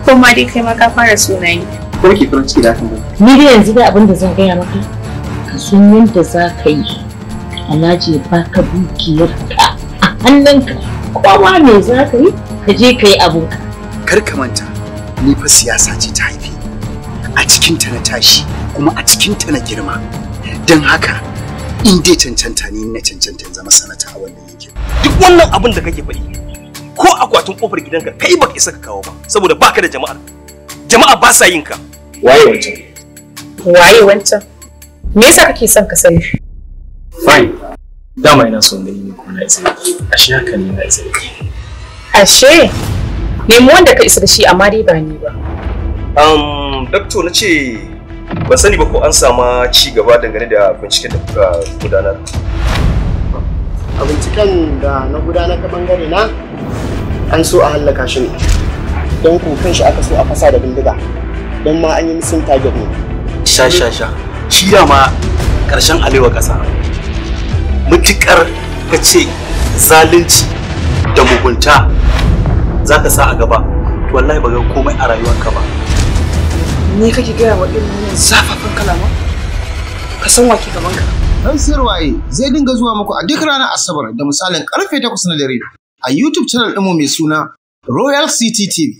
Ko ma dai kai ma ka fara sunaye. Ko ke farin ciki da hakan ba? Ni dai yanzu da abin da zan gaya maka, ka san yadda za ka yi. Alhaji ya baka dukiyarka a hannunka. Ko ma me za ka yi? Ka je ka yi abunka. Kar ka manta, ni fa siyasa ce ta haife ni. A cikinta na tashi kuma a cikinta na girma. Don haka in dai cancanta ni na cancanta in zama sanata a wannan yankin. Duk wannan abin da kake faɗi ko akwatin kofar gidanka kai baka isa ka kawo ba saboda baka da jama'ar. Jama'a ba sa yin ka. Waye wancan? Waye wancan? Me yasa kake son ka sani? Fine. Dama ina son gani ne kuma na isa. Ashe haka ne na isa. Ashe nemi wanda ka isa da shi amma dai ba ni ba. Doctor, na ce ban sani ba ko an sama ci gaba dangane da binciken da kuka gudanar. A binciken da na gudanar ta bangare na, an so a hallaka shi ne. Don ko kan shi aka so a fasa da bindiga. Don ma an yi missing target ne. Sha sha sha. Shi dama ƙarshen alewa ƙasa. Mutuƙar ka ce zalunci da mugunta za ka sa a gaba, to wallahi ba ga komai a rayuwarka ba. Ni kake gaya wa irin wannan zafafan kalama? Ka san wa ke gaban ka. Dan Sirwaye zai dinga zuwa muku a duk ranar Asabar da misalin karfe 8 na dare a YouTube channel ɗinmu mai suna Royal City TV.